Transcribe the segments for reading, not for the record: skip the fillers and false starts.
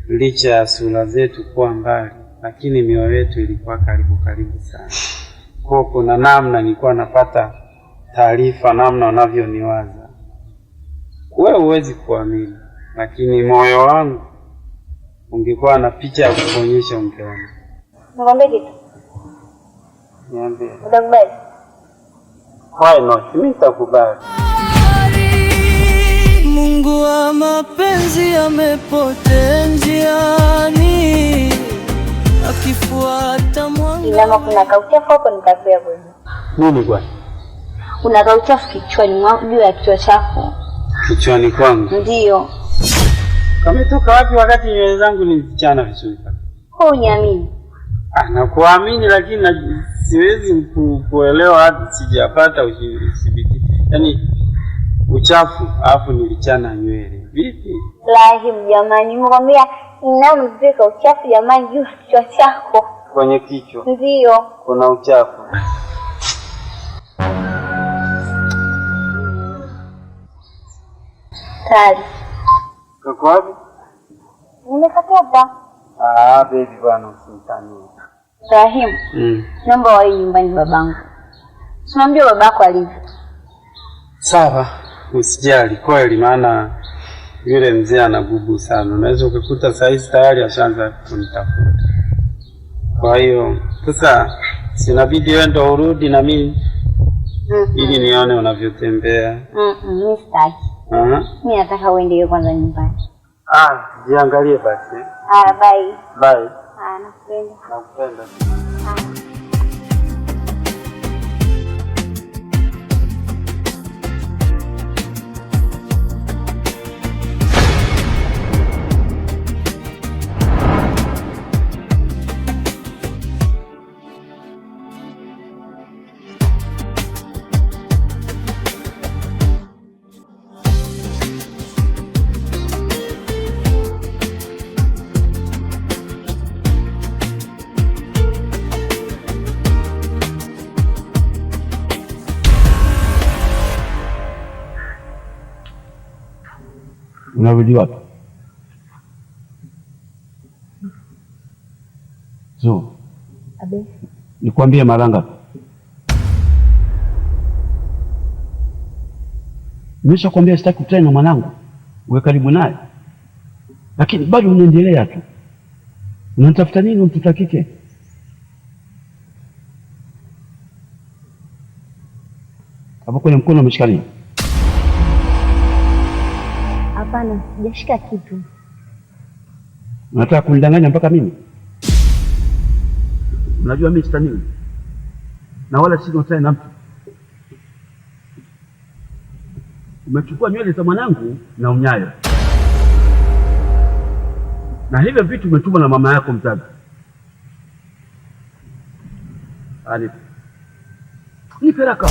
Licha ya sura zetu kuwa mbali, lakini mioyo yetu ilikuwa karibu karibu sana. Kwa kuna namna nilikuwa napata taarifa namna unavyoniwaza. Wewe huwezi kuamini, lakini moyo wangu ungekuwa na picha ya kukuonyesha ungeona. Nikwambie kitu. Niambie. Utakubali? Why not? Mimi nitakubali. Mungu wa mapenzi amepotea njiani, akifuata mwanga. Inama kuna kauchafu hapo nitakuya kwenye. Nini bwana? Kuna kauchafu kichwani mwako juu ya kichwa chako. Kichwani kwangu. Ndio. Kametoka wapi wakati nywele zangu nilizichana vizuri kabisa? Wewe uniamini? Ah, nakuamini lakini siwezi kuelewa hadi sijapata udhibiti. Yaani uchafu alafu nilichana nywele. Vipi? Lahim jamani, nimekwambia inama nipeka uchafu jamani juu ya kichwa chako. Kwenye kichwa Ndio. kuna uchafu. Tayari. Kako wapi? Nimekatupa. Ah, baby bwana usinitanie. Rahim, naomba wahi nyumbani babangu. Simwambie babako alivyo. Sawa, usijali kweli, maana yule mzee ana gubu sana. Unaweza ukakuta saa hizi tayari ashaanza kunitafuta. Kwa hiyo sasa sinabidi wewe ndo urudi na mimi ili nione unavyotembea. Mimi sitaki. Mimi nataka uende wewe kwanza nyumbani. Ah, jiangalie basi. Ah, bye. Bye. Ah, nakupenda. Nakupenda. Ah. Unarudi wapi? So, Abe. nikwambie mara ngapi? Nimeshakwambia sitaki kukutana na mwanangu, uwe karibu naye, lakini bado unaendelea tu. Unatafuta nini mtoto wa kike? Hapo kwenye mkono umeshika nini? Hapana, sijashika kitu. Unataka kunidanganya mpaka mimi? Unajua mimi sitaniwi na wala sina na mtu. Umechukua nywele za mwanangu na unyayo, na hivyo vitu umetumwa na mama yako mzazi. Nipe, nipe raka.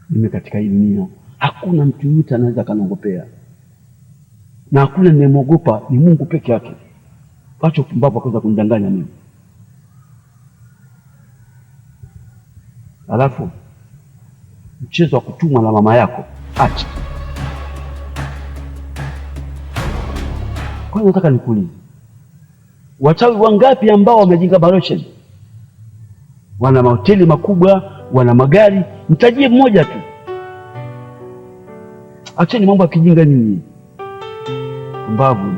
Mimi katika hii dunia hakuna mtu yoyote anaweza akaniogopea, na hakuna ninayemwogopa ni Mungu peke yake. Acha upumbavu akaweza kunidanganya mimi. Alafu mchezo wa kutumwa na mama yako acha. Kwanza nataka nikuulize, wachawi wangapi ambao wamejenga baroshen, wana mahoteli makubwa, wana magari? Mtajie mmoja tu. Acheni mambo ya kijinga nyinyi. Pumbavu.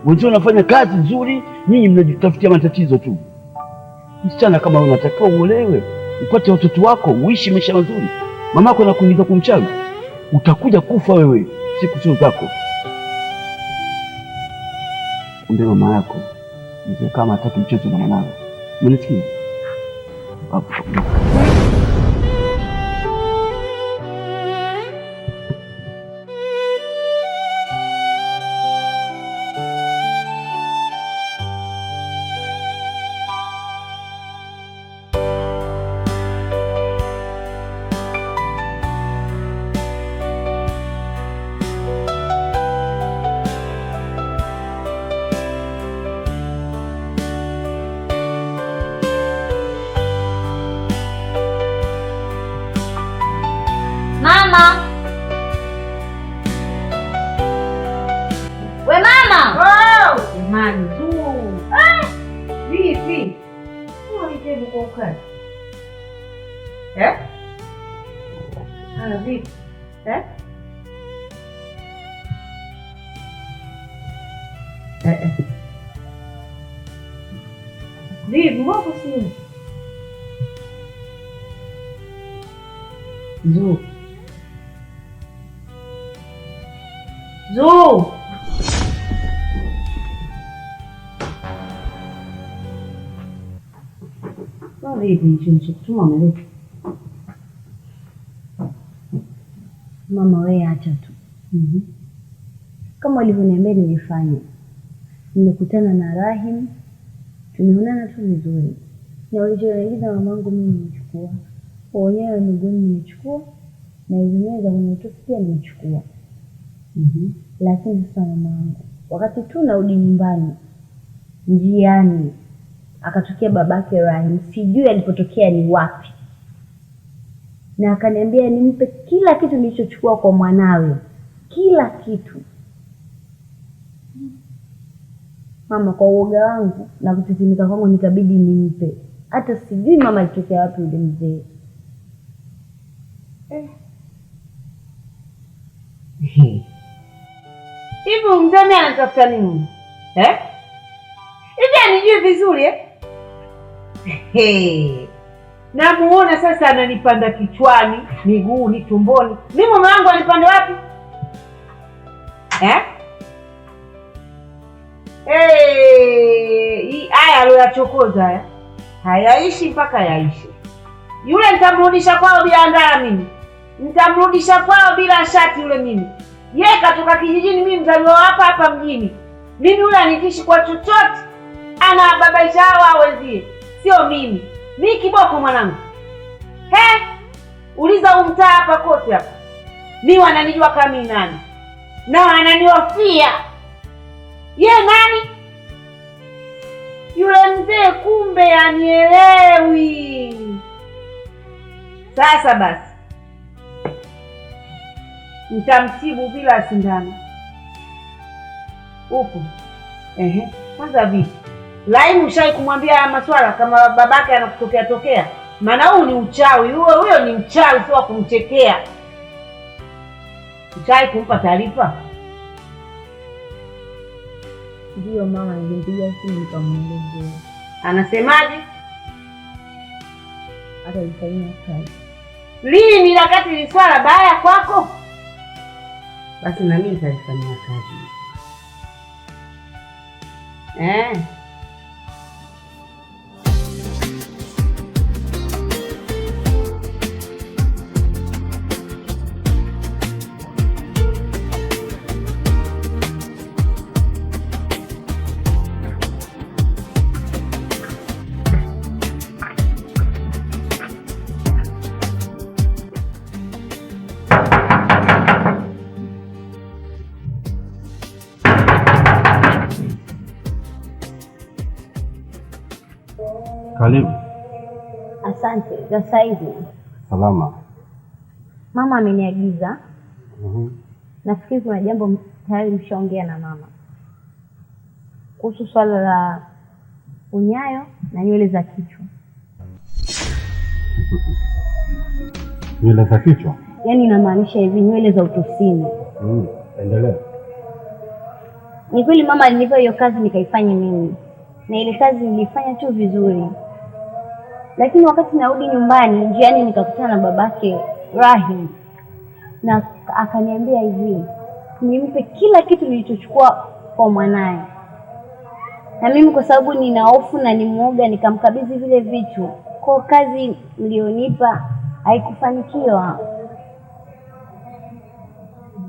Wenzio wanafanya kazi nzuri, nyinyi mnajitafutia matatizo tu. Msichana kama wewe unatakiwa uolewe, upate watoto wako, uishi maisha mazuri. Mamako anakuingiza kumchawi, utakuja kufa wewe, siku sio zako. Kumbe mama yako mzee kama hataki mchezo na mwanawe. Umenisikia? Hapo. Vipi? Unajaribu kwa ukali. Eh? Ah, vipi? Eh? Eh. Vipi, mbona simu? Zuu. Zuu. Vipi hicho nilichokutuma umeleta? Mama wewe acha tu. Kama ulivyoniambia nimefanya. Nimekutana na Rahim, tumeonana tu vizuri. Na ulichoagiza mamangu mimi nimechukua. Wenyewe miguuni nimechukua na hizo nywele za kwenye utosi pia nimechukua. Lakini sasa mamangu, wakati tu narudi nyumbani, njiani akatokea babake Rahim, sijui alipotokea ni wapi, na akaniambia nimpe kila kitu nilichochukua kwa mwanawe, kila kitu. Mama, kwa uoga wangu na kutetemeka kwangu nikabidi nimpe. Hata sijui mama alitokea wapi yule mzee. Hivi mzee mimi anatafuta nini? Eh? Hivi anijui vizuri eh? Hey. Namuona sasa ananipanda kichwani, miguuni, tumboni. Mimi mume wangu anipanda wapi? Eh? Hey, haya aliyochokoza haya. Hayaishi mpaka yaishi. Yule nitamrudisha kwao bila ndara mimi. Nitamrudisha kwao bila shati yule mimi. Yeye katoka kijijini, mimi mzaliwa hapa hapa mjini. Mimi yule anitishi kwa chochote. Anababaisha hawa wenzie. Sio mimi. Mimi kiboko mwanangu. He? Uliza umtaa hapa kote hapa. Mimi wananijua kama mimi nani. Na ananihofia. Ye nani? Yule mzee kumbe anielewi. Sasa basi nitamtibu bila sindano. Upo? Ehe. Kwanza vipi? Laimu ushai kumwambia haya maswala kama babake anakutokea tokea? Maana huu ni uchawi, huyo ni mchawi, sio wa kumchekea. Ushai kumpa taarifa? Ndio mama, nilimpigia simu nikamwelezea. Anasemaje? Atalifanyia kazi. Lini wakati ni swala baya kwako? Basi na mimi nitalifanyia kazi. Eh. Karibu. Asante. Za saizi. Salama. Mama ameniagiza. Nafikiri kuna jambo tayari mshaongea na mama kuhusu swala la unyayo na nywele za kichwa. Nywele za kichwa? Yaani inamaanisha hivi, nywele za utosini. Endelea. Ni kweli mama alinipa hiyo kazi nikaifanya mimi, na ile kazi nilifanya tu vizuri, lakini wakati narudi nyumbani njiani nikakutana na babake Rahim na akaniambia hivi nimpe kila kitu nilichochukua kwa mwanae, na mimi kwa sababu nina hofu na ni muoga nikamkabidhi vile vitu. Kwa kazi mlionipa haikufanikiwa.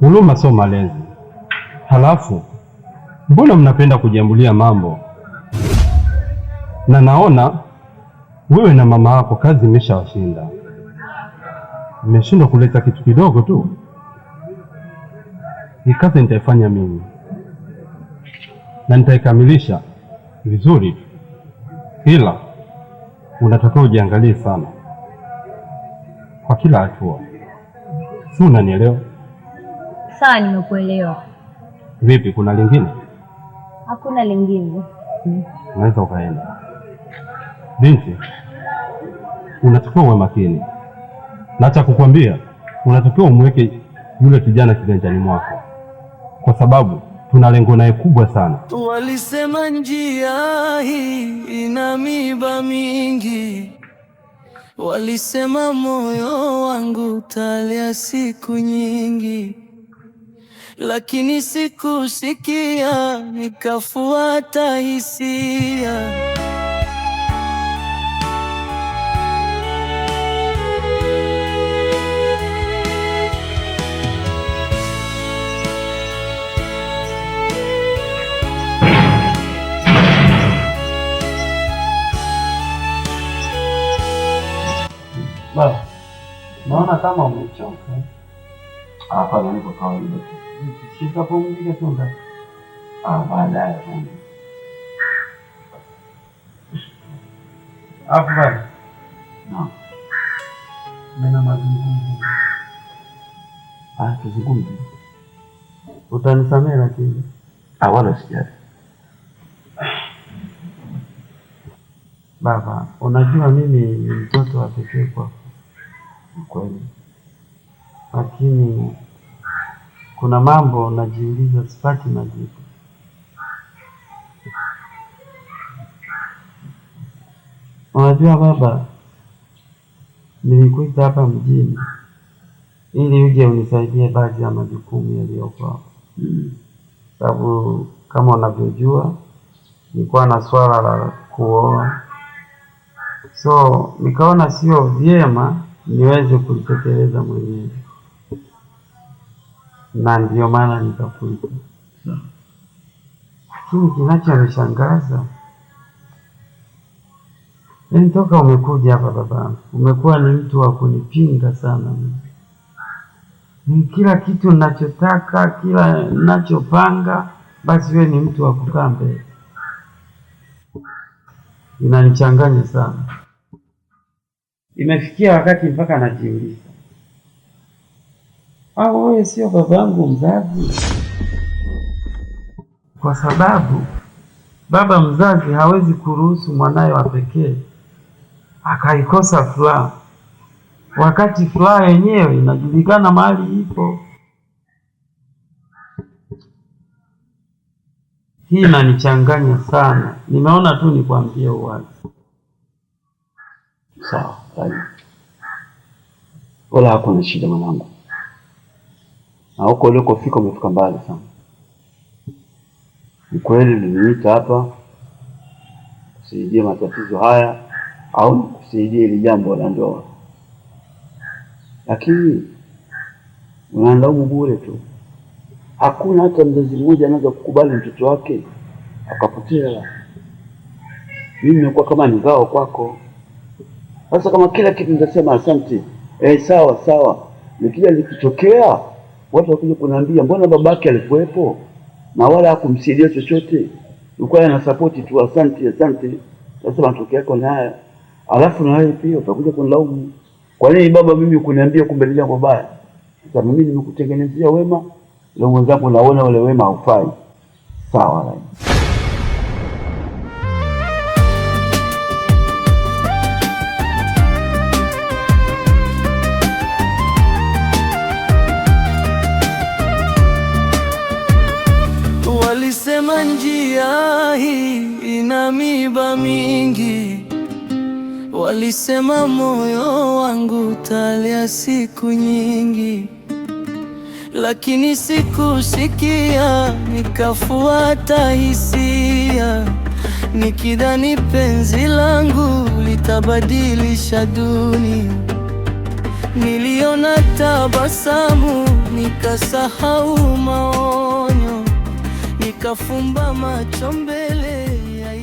Huruma sio malezi. Halafu mbona mnapenda kujiambulia mambo? Na naona wewe na mama yako kazi imeshawashinda. Mmeshindwa kuleta kitu kidogo tu. Hii kazi nitaifanya mimi na nitaikamilisha vizuri, ila unatakiwa ujiangalie sana kwa kila hatua. Si unanielewa? Sawa, nimekuelewa. Vipi, kuna lingine? Hakuna lingine. Unaweza ukaenda. Binti, unatakiwa uwe makini, na cha kukwambia, unatakiwa umweke yule kijana kiganjani mwako, kwa sababu tuna lengo naye kubwa sana. Walisema njia hii ina miba mingi, walisema moyo wangu utalia siku nyingi, lakini sikusikia, nikafuata hisia. Baba, naona kama umechoka. Hapana, niko kawaida tu. Sikapumzike tu ndani. Ah, baadaye. Alafu baba, Naam. nina mazungumzo. Ah, tuzungumze. Utanisamehe lakini. Ah, wala sijali. Baba, unajua mimi ni mtoto wa pekee kwako, Kweli. lakini kuna mambo najiuliza, sipati majibu. Unajua baba, nilikuita hapa mjini ili uje unisaidie baadhi ya majukumu yaliyopo hapa, sababu kama unavyojua nilikuwa na swala la kuoa, so nikaona sio vyema niweze kulitekeleza mwenyewe, na ndiyo maana nikakuita. Lakini kinachonishangaza yaani, toka umekuja hapa babangu, umekuwa ni mtu wa kunipinga sana mimi. Ni kila kitu ninachotaka, kila ninachopanga, basi wewe ni mtu wa kukaa mbele. Inanichanganya sana. Imefikia wakati mpaka najiuliza, au wewe sio babangu mzazi? Kwa sababu baba mzazi hawezi kuruhusu mwanawe wa pekee akaikosa furaha, wakati furaha yenyewe inajulikana mahali ipo. Hii inanichanganya sana, nimeona tu nikwambie uwazi. Sawa, sawa. Wala hakuna shida mwanangu, na huko ulikofika umefika mbali sana. Ni kweli uliniita hapa kusaidia matatizo haya au kusaidia hili jambo la ndoa, lakini unalaumu bure tu. Hakuna hata mzazi mmoja anaweza kukubali mtoto wake akapotea. Mimi nimekuwa kama ni ngao kwako. Sasa kama kila kitu nitasema asante, sawa sawa, nikija likitokea watu wakuja kuniambia mbona babake alikuwepo na wala hakumsaidia chochote, ulikuwa ana support tu, asante asante. Sasa matokeo yako ni haya, alafu na wewe pia utakuja kunilaumu, kwa nini baba mimi kuniambia kumbe ni jambo baya? Sasa mimi nimekutengenezea wema, leo mwenzangu naona ule wema haufai. Sawa lakini Walisema njia hii ina miba mingi, walisema moyo wangu utalia siku nyingi, lakini sikusikia, nikafuata hisia, nikidhani penzi langu litabadilisha dunia. Niliona tabasamu, nikasahau maonyo, nikafumba macho mbele.